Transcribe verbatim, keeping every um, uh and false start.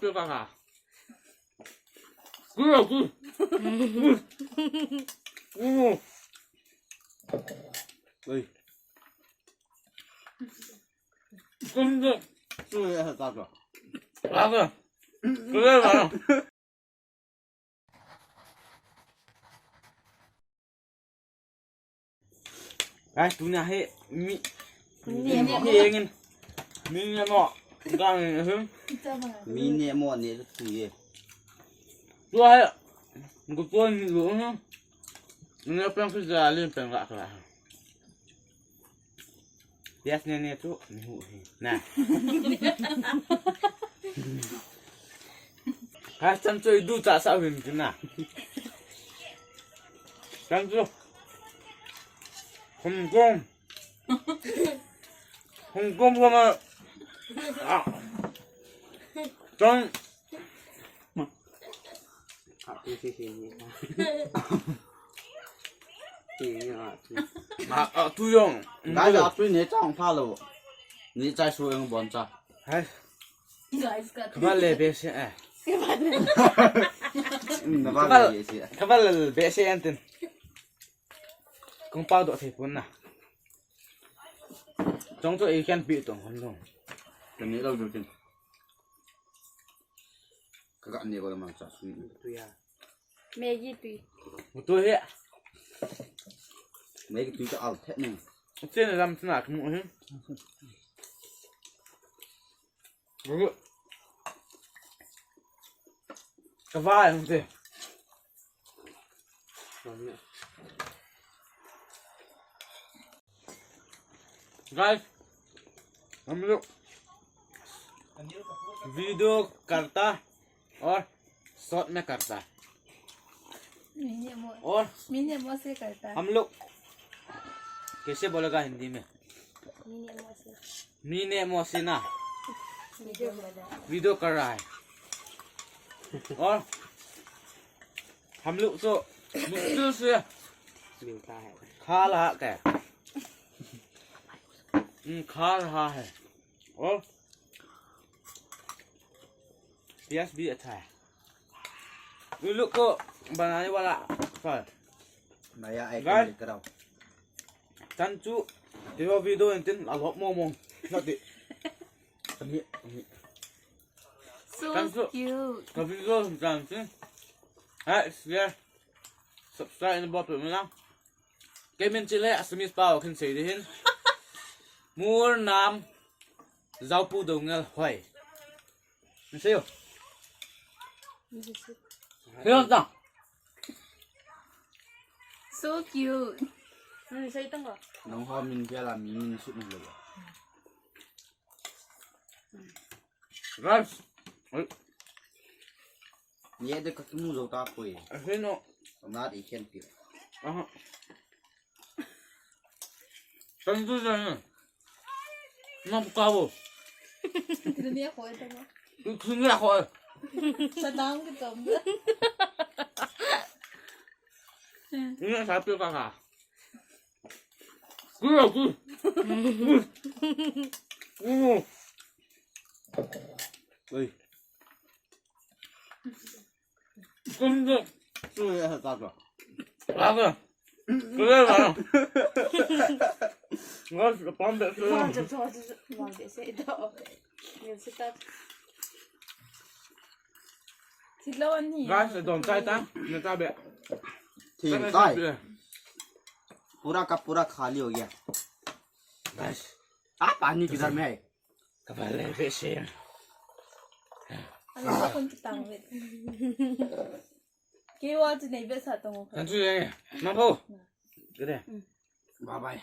Kaka. Kaka. Ui. Kaka. Kaka. Kaka. Ai, tunia hi mi, mi nemo. Mi nemo. Gang hin. Mi nemo ne tu ye. Tua hi. Gu tua ni lu. Ne pang su ja lin pang ga ka. Yes, ne ne tu. Ni hu hi. Na. Hai, chan chu i du cha sa hin tu na. Chan chu. Hong Kong. Hong Kong ko ma. Ah. Chan. Ah, tu si si ni. Ti ni ah, tu. Ah, ah, tu yong. Guys, ah, tu ni chang pha lo. Ni chai su yong bon cha. Hai. Kaba le be se eh. Kaba le be se. Kaba le be se antin. Kong pau do thei pun na. Chong cho i kan pi tong hon dong. Kan ni lo do tin. Ka ga ni ko ma cha sui. Tu ya. Maggi tui. Tu he. Maggi tui ka al the ne. Chen lam sna ka mu he. Ka va ang te. Guys, हम लोग वीडियो करता और शॉर्ट में करता है। मैंने मो-, और मैंने मो से करता है। हम लोग कैसे बोलेगा हिंदी में? मैंने मो से। मैंने मो से ना। वीडियो कर रहा है। वीडियो कर रहा है। और हम लोग तो मुश्किल से मिलता है। खा रहा है। हम्म, खा रहा है। और प्याज भी अच्छा है। ये लोग को बनाने वाला सर। भैया, एक guys, मिनट कराओ। Chan chu, ये video इन दिन, a lot more more। Not it। Ani, ani। So cute। Ka video chan chu। Like, share, subscribe in bot pe mila। Kei min chu le Assamese pao khin sei ding hin. Mur nam Zaupu Dongel hoi. Min sei yo. Sei yo ta. So cute. Min sei tang ko. Nong ho min pia la min min sut min lo. Guys. Ai. Ye de ka kimu zo ta poi. Asino. Nat i ken pi. Aha. Tantu sa na. Na buka bo. Kini ako ito mo. Kini ako. Sa taong kita mo. Ini sapi ka ka. Kuya ku. Ui. Ui, ya, ta ko. Apa? Kuya ba? Ngas pam be. Guys, don chai ta, na ta be. ठीक है। पूरा का पूरा खाली हो गया। Guys। आ, पानी किधर में है? Kabale be se. Ano sa kon kitang wit. Kiwa tu nei be sa tong. Kan tu ye. Ma bo. Kede. Bye bye.